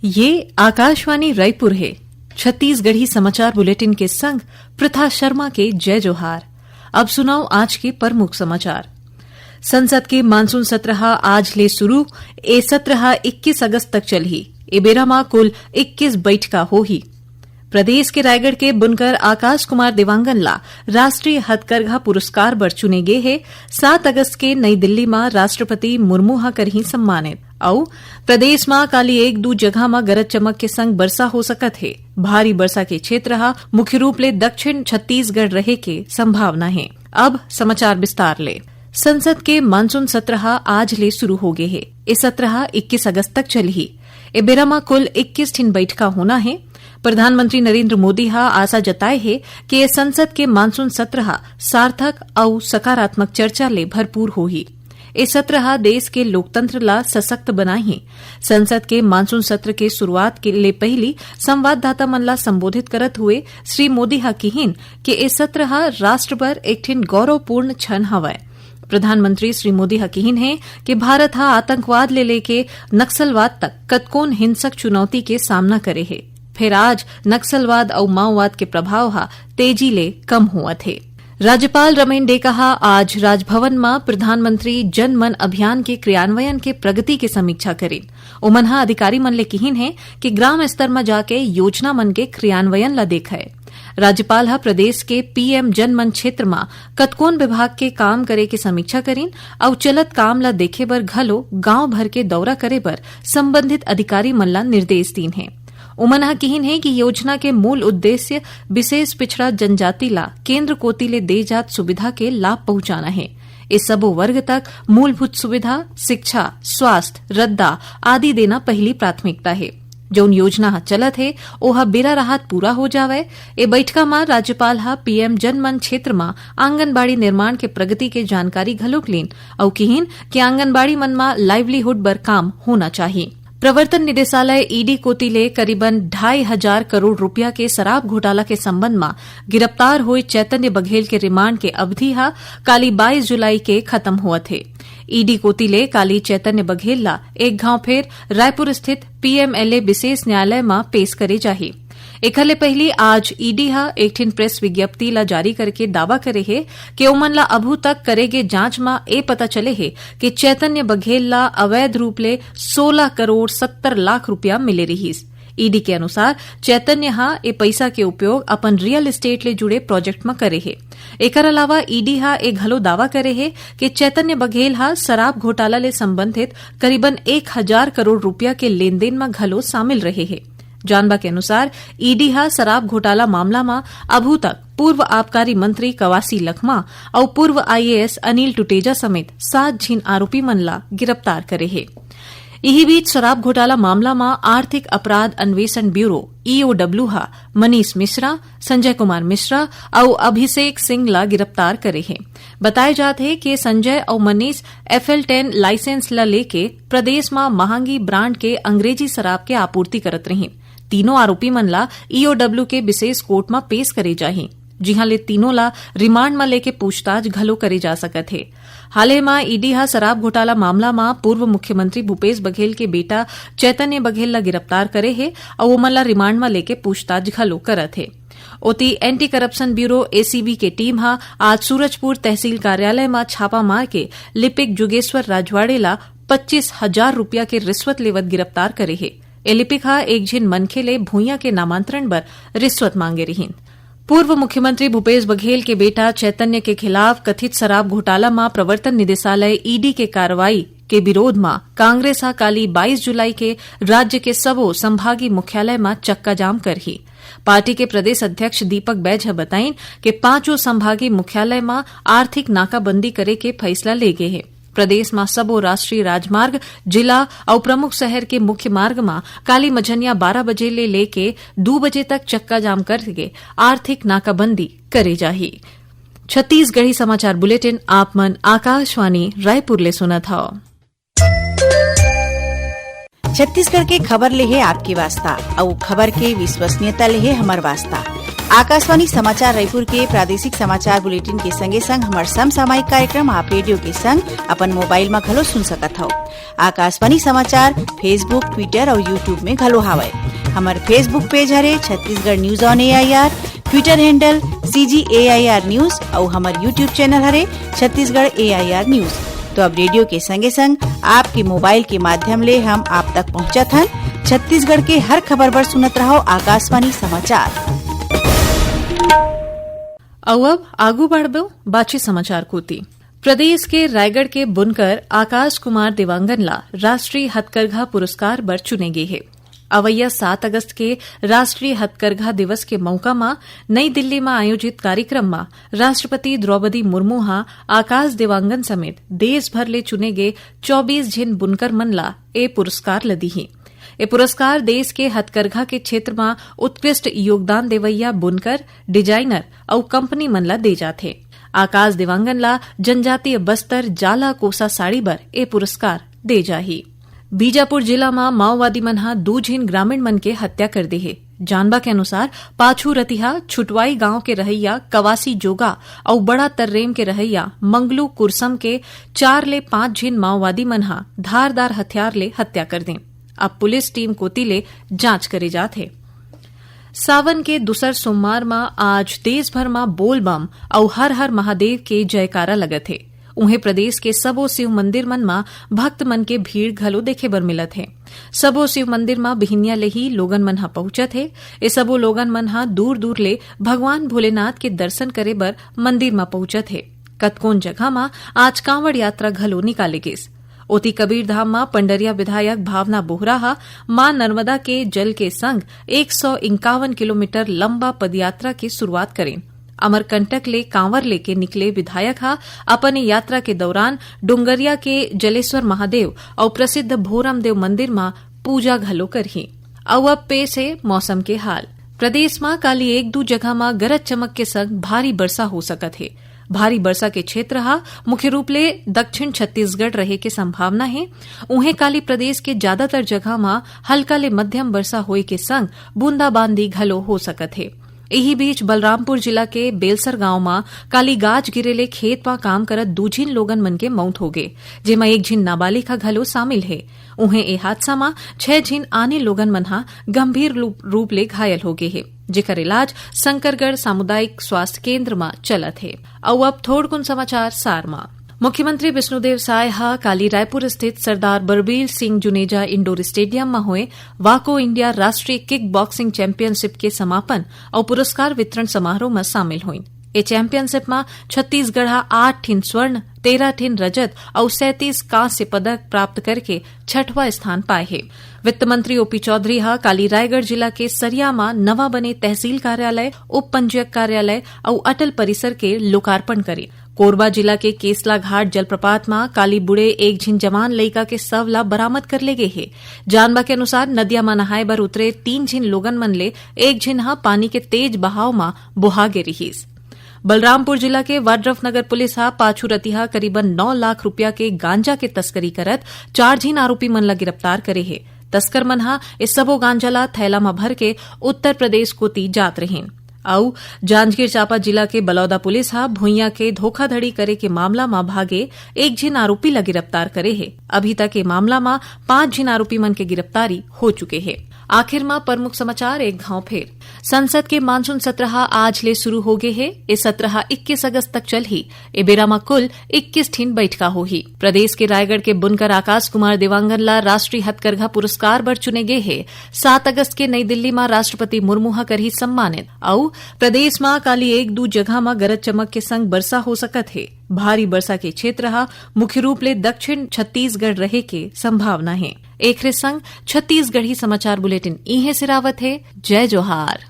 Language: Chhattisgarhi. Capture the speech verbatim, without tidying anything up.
ये आकाशवाणी रायपुर हे। छत्तीसगढ़ी समाचार बुलेटिन के संग प्रथा शर्मा के जय जोहार। अब सुनव आज के प्रमुख समाचार। संसद के मानसून सत्र ह आज ले शुरू। ए सत्र ह इक्कीस अगस्त तक चलही। ए बेरा म कुल इक्कीस बइठका होही। प्रदेश के रायगढ़ के बुनकर आकाश कुमार देवांगन ला राष्ट्रीय हथकरघा पुरस्कार बर चुने गे हे। सात अगस्त के नई दिल्ली म राष्ट्रपति मुर्मू ह करही सम्मानित। अउ प्रदेश म काली एक दू जगह म गरज चमक के संग बरसा हो सकत हे। भारी बरसा के क्षेत्र ह मुख्य रूप ले दक्षिण छत्तीसगढ़ रहे के संभावना हे। अब समाचार विस्तार ले। संसद के मानसून सत्र ह आज ले शुरू हो गे हे। ए सत्र ह इक्कीस अगस्त तक चलही। ए बेरा म कुल इक्कीस ठिन बइठका होना हे। प्रधानमंत्री नरेंद्र मोदी ह आशा जताए हे कि ए संसद के मानसून सत्र ह सार्थक अउ सकारात्मक चर्चा ले भरपूर होही। ए सत्र ह देश के लोकतंत्र ला सशक्त बनाही। संसद के मानसून सत्र के शुरुआत के ले पहिली संवाददाता मन ला संबोधित करत हुए श्री मोदी ह किहिन कि ए सत्र ह राष्ट्र बर एक ठिन गौरवपूर्ण क्षण हवय। प्रधानमंत्री श्री मोदी ह किहिन हे कि भारत ह आतंकवाद ले लेके नक्सलवाद तक कतकोन हिंसक चुनौती के सामना करे हे, फेर आज नक्सलवाद अउ माओवाद के प्रभाव ह तेजी ले कम होवत हे। राज्यपाल रमेन डेका ह आज राजभवन म प्रधानमंत्री जन मन अभियान के क्रियान्वयन के प्रगति के समीक्षा करिन। ओमन ह अधिकारी मन ले किहिन हे कि ग्राम स्तर म जाके योजना मन के क्रियान्वयन ल देखय। राज्यपाल ह प्रदेश के पीएम जन मन क्षेत्र म कतकोन विभाग के काम करे के समीक्षा करिन अउ चलत काम ल देखे बर घलो गांव भर के दौरा करे बर संबंधित अधिकारी मन ल निर्देश दीन हे। ओमन ह किहिन हे कि योजना के मूल उद्देश्य विशेष पिछड़ा जनजाति ला केंद्र कोति ले दे जात सुविधा के लाभ पहुंचाना हे। ए सबो वर्ग तक मूलभूत सुविधा, शिक्षा, स्वास्थ्य, रद्दा आदि देना पहिली प्राथमिकता हे। जउन योजना ह चलत हे, ओह बेरा राहत पूरा हो जावय। ए बइठका म राज्यपाल ह पीएम जनमन क्षेत्र म आंगनबाड़ी निर्माण के प्रगति के जानकारी घलोक लीन अउ किहिन कि आंगनबाड़ी मन म लाइवलीहुड बर काम होना चाही। प्रवर्तन निदेशालय ईडी कोति ले करीबन ढाई हजार करोड़ रुपया के शराब घोटाला के संबंध म गिरफ्तार होए चैतन्य बघेल के रिमांड के अवधि ह काली बाईस जुलाई के खत्म होवत हे। ईडी कोति ले काली चैतन्य बघेल ला एक घांव फेर रायपुर स्थित पीएमएलए विशेष न्यायालय म पेश करे जाही। एखर ले पहिली आज ईडी ह एक ठिन प्रेस विज्ञप्ति ला जारी करके दावा करे हे कि ओमन ला अभू तक करे गे जांच म ए पता चले हे कि चैतन्य बघेल ला अवैध रूप ले सोलह करोड़ सत्तर लाख रुपया मिले रिहिस। ईडी के अनुसार चैतन्य ह ए पइसा के उपयोग अपन रियल एस्टेट ले जुड़े प्रोजेक्ट म करे हे। एकर अलावा ईडी ह ए घलो दावा करे हे कि चैतन्य बघेल ह शराब घोटाला ले संबंधित करीबन एक हजार करोड़ रुपया के लेन-देन म घलो शामिल रहे हे। जानबा के अनुसार, ईडी ह शराब घोटाला मामला म अभू तक पूर्व आबकारी मंत्री कवासी लखमा अउ पूर्व आईएएस अनिल टुटेजा समेत सात झिन आरोपी मन ला गिरफ्तार करे हे। इही बीच, शराब घोटाला मामला म आर्थिक अपराध अन्वेषण ब्यूरो, ईओडब्ल्यू, ह मनीष मिश्रा, संजय कुमार मिश्रा अउ अभिषेक सिंह ला गिरफ्तार करे हे। बताए जात हे कि संजय अउ मनीष एफएल टेन लाइसेंस ला लेके प्रदेश म महंगी ब्रांड के अंग्रेजी शराब के आपूर्ति करत रहिन। तीनों आरोपी मन ला ईओडब्ल्यू के विशेष कोर्ट म पेश करे जाही, जिहां ले तीनों ला रिमांड म लेके पूछताछ घलो करे जा सकत हे। हाले म ईडी ह शराब घोटाला मामला म पूर्व मुख्यमंत्री भूपेश बघेल के बेटा चैतन्य बघेल ला गिरफ्तार करे हे अउ ओमन ला रिमांड म लेके पूछताछ घलो करत हे। ओती, एंटी करप्शन ब्यूरो, एसीबी, के टीम ह आज सूरजपुर तहसील कार्यालय म छापा मार के लिपिक जुगेश्वर राजवाड़े ला पच्चीस हजार रुपया के रिश्वत लेवत गिरफ्तार करे हे। ए लिपिक ह एक झिन मनखे ले भुइयां के नामांतरण बर रिश्वत मांगे रिहिन। पूर्व मुख्यमंत्री भूपेश बघेल के बेटा चैतन्य के खिलाफ कथित शराब घोटाला म प्रवर्तन निदेशालय, ईडी, के कार्रवाई के विरोध म कांग्रेस ह काली बाईस जुलाई के राज्य के सबो संभागीय मुख्यालय म चक्का जाम करही। पार्टी के प्रदेश अध्यक्ष दीपक बैज ह बताइन कि पांचों संभागीय मुख्यालय म आर्थिक नाकाबंदी करे के फैसला ले गे हे। प्रदेश म सबो राष्ट्रीय राजमार्ग, जिला अउ प्रमुख शहर के मुख्य मार्ग म काली मझनिया बारह बजे ले लेके दू बजे तक चक्का जाम करके आर्थिक नाकाबंदी करे जाही। छत्तीसगढ़ी समाचार बुलेटिन आप मन आकाशवाणी रायपुर ले सुनत हव। छत्तीसगढ़ के खबर ले हे आपके वास्ता, अउ खबर के विश्वसनीयता ले हे हमर वास्ता। आकाशवाणी समाचार रायपुर के प्रादेशिक समाचार बुलेटिन के संगे संग हमर समसामयिक कार्यक्रम आप रेडियो के संग अपन मोबाइल म घलो सुन सकत हव। आकाशवाणी समाचार Facebook, Twitter अउ YouTube में घलो हावय। हमर Facebook पेज हरे Chhattisgarh news on AIR, Twitter handle CG AIR news अउ हमर YouTube चैनल हरे छत्तीसगढ़ एआईआर न्यूज। तो अब रेडियो के संगे संग आपके मोबाइल के माध्यम ले हम आप तक पहुंचत हन। छत्तीसगढ़ के हर खबर बर सुनत रहव आकाशवाणी समाचार। अउ अब आगू बढ़बो बाची समाचार कोति। प्रदेश के रायगढ़ के बुनकर आकाश कुमार देवांगन ला राष्ट्रीय हथकरघा पुरस्कार बर चुने गे हे। अवइया सात अगस्त के राष्ट्रीय हथकरघा दिवस के मउका म नई दिल्ली म आयोजित कार्यक्रम म राष्ट्रपति द्रौपदी मुर्मू ह आकाश देवांगन समेत देश भर ले चुने गे चौबीस झिन बुनकर मन ला ए पुरस्कार ल दीही। ए पुरस्कार देश के हथकरघा के क्षेत्र म उत्कृष्ट योगदान देवइया बुनकर, डिजाइनर अउ कंपनी मन ला दे जाथे। आकाश देवांगन ला जनजातीय बस्तर जाला कोसा साड़ी बर ए पुरस्कार दे जाही। बीजापुर जिला म माओवादी मन ह दू झिन ग्रामीण मन के हत्या कर दे हे। जानबा के अनुसार, पाछू रतिहा छुटवाई गांव के रहइया कवासी जोगा अउ बड़ा तर्रेम के रहइया मंगलू कुरसम के चार ले पांच झिन माओवादी मन ह धारदार हथियार ले हत्या कर दे। अब पुलिस टीम कोति ले जांच करे जात हे। सावन के दूसर सोमवार म आज देश भर म बोलबम अउ हर हर महादेव के जयकारा लगत हे। उहें, प्रदेश के सबो शिव मंदिर मन म भक्त मन के भीड़ घलो देखे बर मिलत हे। सबो शिव मंदिर म बिहिनिया ले ही लोगन मन ह पहुंचत हे। ए सबो लोगन मन ह दूर-दूर ले भगवान भोलेनाथ के दर्शन करे बर मंदिर म पहुंचत हे। कतकोन जगह म आज कांवड़ यात्रा घलो निकाले गिस। ओती, कबीरधाम म पंडरिया विधायक भावना बोहरा ह मां नर्मदा के जल के संग एक सौ इक्यावन किलोमीटर लंबा पदयात्रा के शुरुआत करेन। अमरकंटक ले कांवर लेके निकले विधायक ह अपन यात्रा के दौरान डोंगरिया के जलेश्वर महादेव अउ प्रसिद्ध भोरमदेव मंदिर म पूजा घलो करही। अउ अब पेश हे मौसम के हाल। प्रदेश म काली एक दू जगह म गरज चमक के संग भारी बरसा हो सकत हे। भारी बरसा के क्षेत्र ह मुख्य रूप ले दक्षिण छत्तीसगढ़ रहे के संभावना हे। उहें, काली प्रदेश के ज्यादातर जगह म हल्का ले मध्यम बरसा होए के संग बूंदाबांदी घलो हो सकत हे। इही बीच, बलरामपुर जिला के बेलसर गांव म काली गाज गिरे ले खेत म काम करत दू झिन लोगन मन के मउत होगे, जेमा एक झिन नाबालिग ह घलो शामिल हे। उहें, ए हादसा म छह झिन आने लोगन मन ह गंभीर लू-, रूप ले घायल होगे हे, जेकर इलाज शंकरगढ़ सामुदायिक स्वास्थ्य केंद्र म चलत हे। अउ अब थोड़कुन समाचार सार म। मुख्यमंत्री विष्णुदेव साय ह काली रायपुर स्थित सरदार बलबीर सिंह जुनेजा इंडोर स्टेडियम म होए वाको इंडिया राष्ट्रीय किक बॉक्सिंग चैंपियनशिप के समापन अउ पुरस्कार वितरण समारोह म शामिल होइन। ए चैंपियनशिप म छत्तीसगढ़ ह आठ ठिन स्वर्ण, तेरह ठिन रजत अउ सैंतीस कांस्य पदक प्राप्त करके छठवां स्थान पाए हे। वित्त मंत्री ओपी चौधरी ह काली रायगढ़ जिला के सरिया म नवा बने तहसील कार्यालय, उप पंजीयक कार्यालय अउ अटल परिसर के लोकार्पण करे। कोरबा जिला के केसला घाट जलप्रपात म काली बुड़े एक झिन जवान लइका के शव ला बरामद कर ले गे हे। जानबा के अनुसार, नदिया म नहाए बर उतरे तीन झिन लोगन मन ले एक झिन ह पानी के तेज बहाव म बोहा गे रिहिस। बलरामपुर जिला के वाड्रफनगर पुलिस ह पाछू रतिहा करीबन नौ लाख रुपया के गांजा के तस्करी करत चार झिन आरोपी मन ला गिरफ्तार करे हे। तस्कर मन ह ए सबो गांजा ला थैला म भर के उत्तर प्रदेश कोति जात रहिन। अउ जांजगीर चांपा जिला के बलौदा पुलिस ह भुइयां के धोखाधड़ी करे के मामला म भागे एक झिन आरोपी ला गिरफ्तार करे हे। अभी तक ए मामला म पांच झिन आरोपी मन के गिरफ्तारी हो चुके हे। आखिर म प्रमुख समाचार एक घांव फेर। संसद के मानसून सत्र ह आज ले शुरू हो गे हे। ए सत्र ह इक्कीस अगस्त तक चलही। ए बेरा म कुल इक्कीस ठिन बइठका होही। प्रदेश के रायगढ़ के बुनकर आकाश कुमार देवांगन ला राष्ट्रीय हथकरघा पुरस्कार बर चुने गे हे। सात अगस्त के नई दिल्ली म राष्ट्रपति मुर्मू ह करही सम्मानित। अउ प्रदेश म काली एक दू जगह म गरज चमक के संग बरसा हो सकत हे। भारी बरसा के क्षेत्र ह मुख्य रूप ले दक्षिण छत्तीसगढ़ रहे के संभावना हे। एखरे संग छत्तीसगढ़ी समाचार बुलेटिन इहें सिरावत हे। जय जोहार।